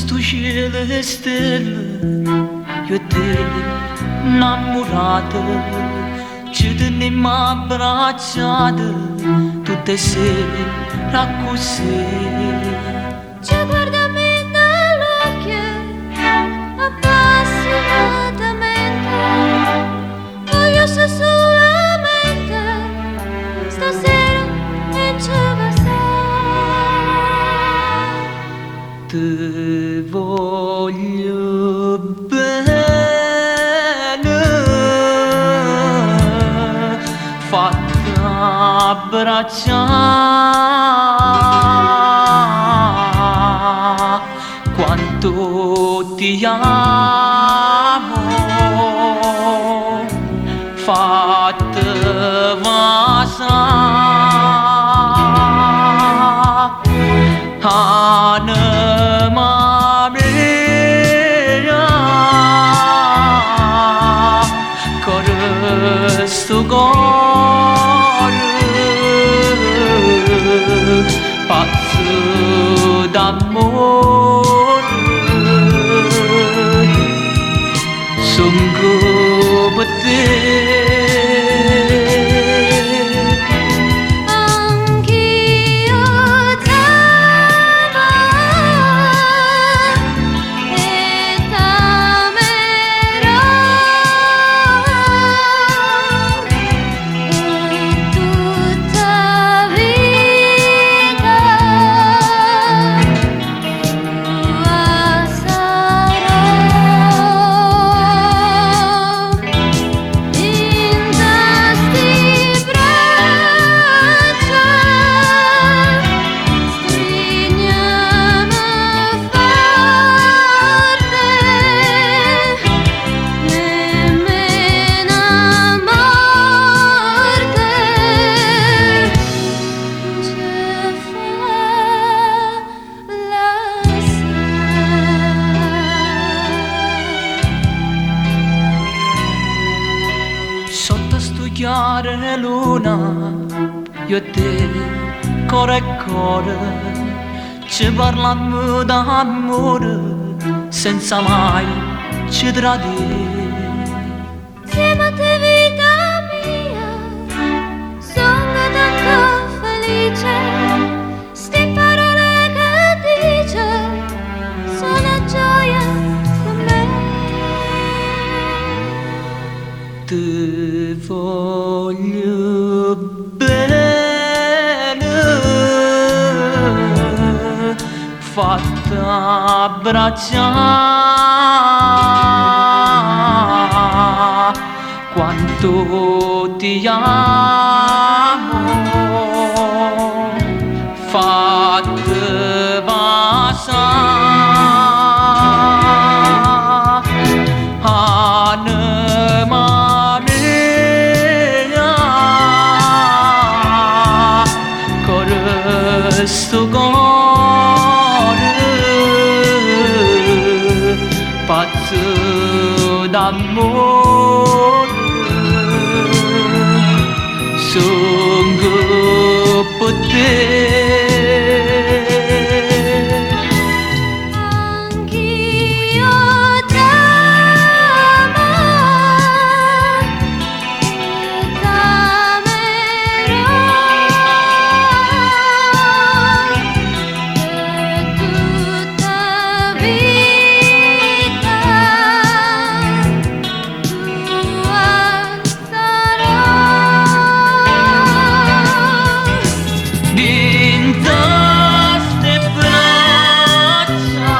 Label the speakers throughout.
Speaker 1: stu cielo 'e stelle, io e te 'nnammurate, ce tenimmo abbracciate tutt' 'e sere accussì.
Speaker 2: Ce guardamm' 'int' 'a ll'uocchie appassionatamente, voglio sulamente stasera 'e ce vasà.
Speaker 1: Te voglio bene, fatte abbraccià, quanto ti amo, fatte vasà. Anema mia, core stu core, pazzo d'ammore, songo pe' te.
Speaker 2: Anch'io t'amo e t'amerò per tutta vita tua sarò. Dint' a 'sti braccia strigneme forte, nemmeno 'a morte ce fa lassà.
Speaker 1: Sotto stu chiaro 'e luna, io e te, core e core, ce parlammo d'ammore senza mai ce tradì.
Speaker 2: Insieme a te, vita mia, sono tanto felice. Ste parole che dice sono 'na gioia per me.
Speaker 1: Te voglio bene, fatte abbraccià, quanto ti amo, fatte vasà. Anema mia, core stu core, pazzo d'ammore, songo pe' te.
Speaker 2: Anch'io t'amo e t'amerò per tutta vita tua sarò.
Speaker 1: Dint' a 'ste braccia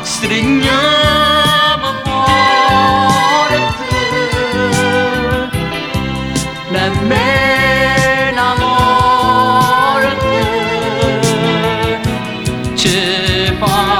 Speaker 1: strigneme forte, nemmeno 'a morte ce fa.